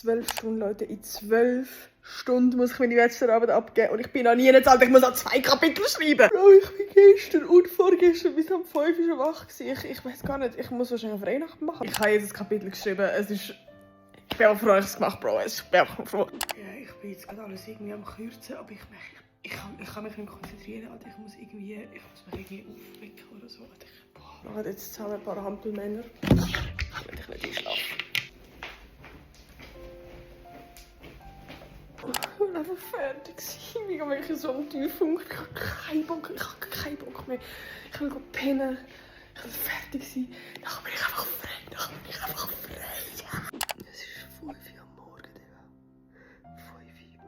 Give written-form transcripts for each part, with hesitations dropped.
12 Stunden, Leute. In 12 Stunden muss ich meine Bachelorarbeit abgeben. Und ich bin noch nie in der Zeit. Ich muss auch 2 Kapitel schreiben. Bro, ich bin gestern und vorgestern bis um 5 Uhr schon wach gewesen. Ich weiß gar nicht. Ich muss wahrscheinlich auf Weihnachten machen. Ich habe jetzt ein Kapitel geschrieben. Es ist... Ich bin auch froh, dass ich es gemacht habe, Bro. Ich bin auch froh. Ja, ich bin jetzt gerade alles irgendwie am Kürzen. Aber ich kann mich nicht konzentrieren. Alter. Ich muss mich irgendwie aufwecken oder so. Ich mache jetzt zusammen ein paar Hampelmänner. Wenn ich nicht einschlafe. Ich bin einfach fertig. Ich bin wirklich so am Tiefpunkt. Ich habe keinen Bock mehr. Ich will pennen. Ich will fertig sein. Dann bin ich einfach frei. Es ist 5 Uhr am Morgen, Digga. 5 Uhr.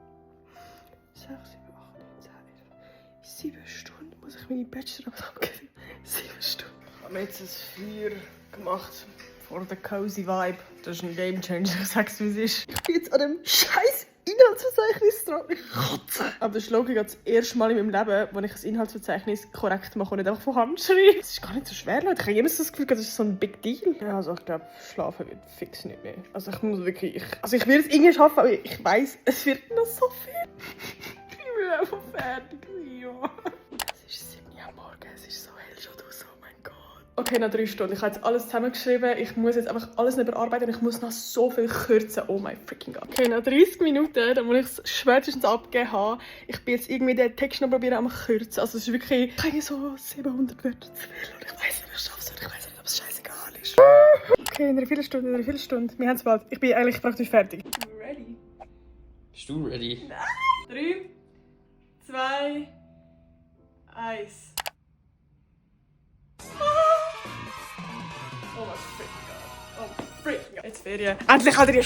6, 7, 8, 9, 10, 11. 7 Stunden muss ich meine Bachelorarbeit abgeben. 7 Stunden. Ich habe jetzt ein Feuer gemacht. Vor der cozy Vibe. Das ist ein Gamechanger, ich sag's wie es ist. Ich bin jetzt an dem scheiß Inhaltsverzeichnis dran. Ich kotze. Aber das ist logisch das erste Mal in meinem Leben, wo ich ein Inhaltsverzeichnis korrekt mache und nicht einfach von Hand schreibe. Das ist gar nicht so schwer, Leute. Ich habe jemals das Gefühl, das ist so ein Big Deal. Ja, also ich glaube, schlafen wird fix nicht mehr. Also ich muss wirklich... ich will es irgendwie schaffen, aber ich weiss, es wird noch so viel. Ich bin einfach fertig. Ja. Es ist 7 Uhr am Morgen, es ist so hell schon draussen. Oh mein Gott. Okay, nach 3 Stunden. Ich habe jetzt alles zusammengeschrieben. Ich muss jetzt einfach alles überarbeiten. Ich muss noch so viel kürzen. Oh mein freaking God. Okay, nach 30 Minuten, dann muss ich es spätestens abgeben haben. Ich bin jetzt irgendwie den Text noch probieren am kürzen. Also es ist wirklich keine so 700 Wörter zu viel. Und ich weiss nicht, ich schaffe es. Ich weiss nicht, ob es scheißegal ist. Okay, in einer Viertelstunde. Wir haben es bald. Ich bin eigentlich praktisch fertig. Ready? Bist du ready? Nein! 3, 2, 1. Oh mein freaking God. Oh freaking God. Jetzt Ferien. Endlich hat er die